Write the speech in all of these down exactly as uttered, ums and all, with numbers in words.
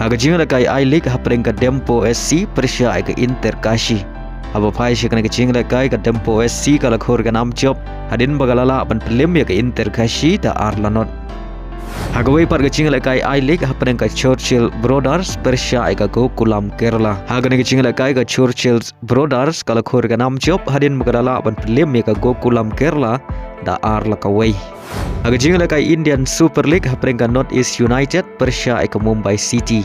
Ha ka jingïalehkai I-League hapdeng ka Dempo S C pyrshah ïa ka Inter Kashi. Haba phai sha kane ka jingïalehkai ka Dempo S C ka la khur ka nam jop hadien ba ka la lah ban pynlem ïa ka Inter Kashi da ar la not. Ha kawei pat ka jingïalehkai I-League hapdeng ka Churchill Brothers pyrshah ïa ka Gokulam Kerala. Ha kane ka jingïalehkai ka Churchill Brothers ka la khur ka nam jop hadien ba ka la lah ban pynlem ïa ka Gokulam Kerala da ar la kawei. Ha ka jingïalehkai Indian Super League hapdeng ka North East United pyrshah ïa ka Mumbai City.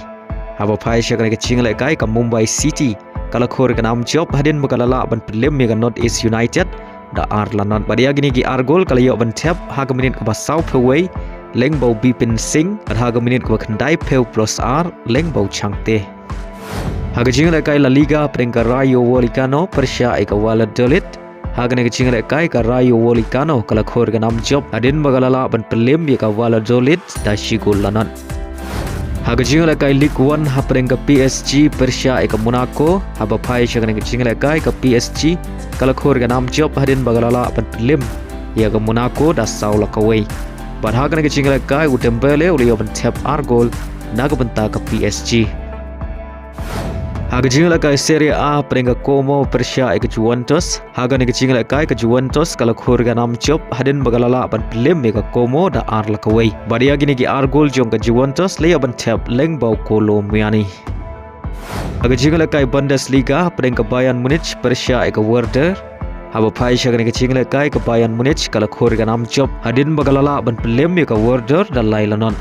Haba phai sha kane ka jingïalehkai ka Mumbai City ka la khur ka nam jop hadien ba ka la lah ban pynlem ïa ka North East United da ar la not. Bad ïa kine ki ar gol ka la ïoh ban thep ha ka minit kaba sawphew wei lyngba u Bipin Singh, bad ha ka minit kaba khyndaiphew plus ar lyngba u Chhangte. Ha ka jingïalehkai La Liga hapdeng ka Rayo Vallecano pyrshah ïa ka Valladolid. Ha kane ka jingïalehkai ka Rayo Vallecano ka la khur ka nam jop hadien ba ka la lah ban pynlem ïa ka Valladolid da shi gol la not. Ha ka jingïalehkai Ligue One hapdeng ka P S G pyrshah ïa ka Monaco, haba phai sha kane ka jingïalehkai ka P S G ka la khur ka nam jop hadien ba ka la lah ban pynlem ïa ka Monaco da saw la kawei. Bad ha kane ka jingïalehkai u Dembele u la ïoh ban thep ar gol na ka bynta ka P S G. Ha ka jingïalehkai Serie A hapdeng ka Como pyrshah ïa ka Juventus. Ha kane ka jingïalehkai ka Juventus ka la khur ka nam jop hadien ba ka la lah ban pynlem ïa ka Como da ar la kawei. Bad ïa kine ki ar gol jong ka Juventus la ïoh ban thep lyngba u Kolo Muani. Ha ka jingïalehkai Bundesliga hapdeng ka Bayern Munich pyrshah ïa ka Werder. Haba phai sha kane ka jingïalehkai ka Bayern Munich ka la khur ka nam jop hadien ba ka la lah ban pynlem ïa ka Werder da lai la not.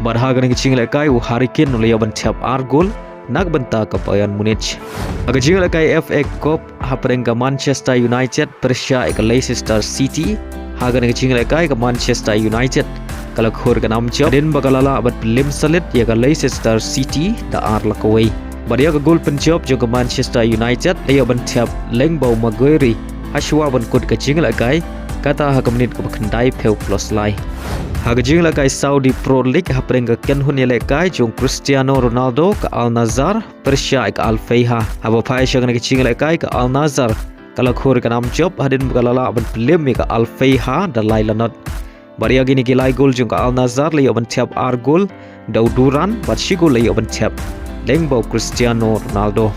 Bad ha kane ka jingïalehkai u Harry Kane u la ïoh ban thep ar gol na ka bynta ka Bayern Munich. Ha ka jingïalehkai F A Cup hapdeng ka Manchester United pyrshah ïa ka Leicester City. Ha kane ka jingïalehkai ka Manchester United ka la khur ka nam jop hadien ba ka la lah ban pynlem salit ïa ka Leicester City da ar la kawei. Bad ïa ka gol pynjop jong ka Manchester United la ïoh ban thep lyngba u Maguire ha shuwa ban kut ka jingïalehkai, kata ha ka minit kaba khyndaiphew plus lai. Ha ka jingïalehkai Saudi Pro League hapdeng ka kynhun ïalehkai jong Cristiano Ronaldo ka Al Nassr pyrshah ïa ka Al Feiha. Haba phai sha kane ka jingïalehkai ka Al Nassr ka la khur ka nam jop hadien ba ka la lah ban pynlem ïa ka Al Feiha da lai la not. Bad ïa kine ki lai gol jong ka Al Nassr la ïoh ban thep ar gol da u Duran, bad shi gol la ïoh ban thep lyngba u Cristiano Ronaldo.